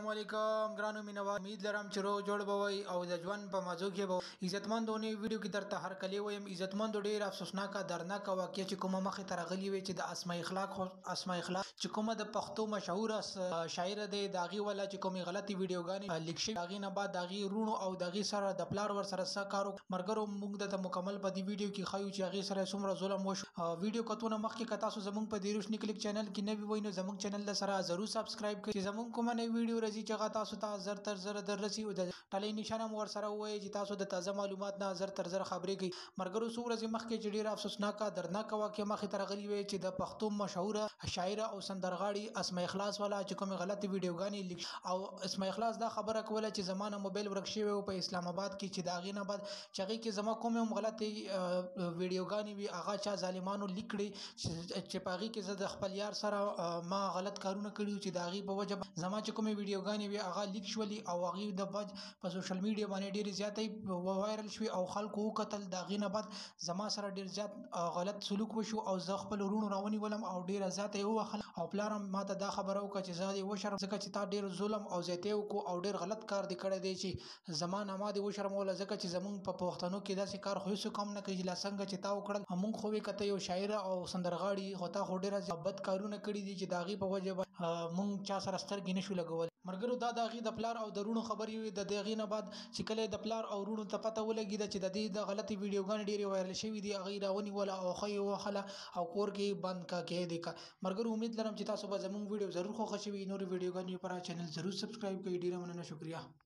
السلام علیکم ګرانو مینوال، امید لرم چې روغ جوړ به وئ او د ژوند په مزو کې به عزتمندو. نوې ویډیو کې درته هرکلی وایم. عزتمندو، ډېره افسوسناکه دردناکه واقعه چې کومه مخې ته راغلي وي چې د اسماء اخلاق، اسماء اخلاق چې کومه د پښتو مشهوره شاعره دی، د هغې والا چې کومې غلطې ویډیوګانې لیک شوي، د هغې نه بعد د هغې وروڼو او د هغې سره د پلار ورسره څه کار. ملګرو، موږ درته مکمل په دې ویډیو کې ښیو چې هغې سره څومره ظلم وشو. ویډیو کتو نه مخکې که تاسو زموږ په دې روشني کلیک چینل کې نوي وئ، نو زموږ چینل له سره ضرور سبسکرایب کړئ چې زموږ کومه نوې ویډیو راځي چې هغه تاسو ته زر تر زره در رسي، او د ټلۍ نشان هم ورسره ووایئ چې تاسو د تازه معلومات نه زر تر زره خبرېږئ. ملګرو، څو ورځې مخکې چې ډېره افسوسناکه دردناکه واقعه مخې ته راغلي وې چې د پښتو مشهوره شاعره او سندرغاړي اسماء اخلاص والا چې کومې غلطې ویډیوګانې لیک، او اسماء اخلاص دا خبره کوله چې زما نه موبایل ورک شوی و په اسلام آباد کې، چې د هغې نه بعد چې هغې کې زما کومې هم غلطې ویډیوګانې وي، هغه چا ظالمانو لیک کړې چې په هغې کې زه د خپل یار سره ما غلط کارونه کړي، چې د هغې په وجه زما چې کومې ویډیوګانې وي هغه لیک شولې او هغې د وجه په سوشل میډیا باندې ډېرې زیاتې وایرل شوې او خلکو وکتل. د هغې نه بعد زما سره ډېر زیات غلط سلوک وشو او زه خپل وروڼو راونیولم او ډېره زیاته یې ووهلم، او پلار هم ماته دا خبره وکړه چې زه دې وشرم، ځکه چې تا ډېر ظلم او زیاتی وکړو او ډېر غلط کار دې کړی دی چې زما نه ما دې وشرموله، ځکه چې زمونږ په پښتنو کې داسې کار خو هېڅوک هم نه کوي چې لا څنګه چې تا وکړل. مونږ خو وې که ته یو شاعر او سندرغاړي، خو تا خو ډېره بد کارونه کړي دي چې د هغې په وجه به مونږ چا سره سترګې نه شو لګولی. ملګرو، دا د هغې د پلار او د وروڼو خبرې وې. د هغې نه بعد چې کله د پلار او وروڼو ته پته ولګېده چې د دې د غلطې ویډیوګانې ډېرې وایرل شوي دي، هغې راونیوله او ښه یې ووهله او کور کې یې بند کا قید یې کړه. ملګرو، امید لرم چې تاسو به زموږ ویډیو ضرور خوښه شوي. نورې ویډیوګانې لپاره چینل ضرور سبسکرایب کړئ. ډېره مننه، شکریه.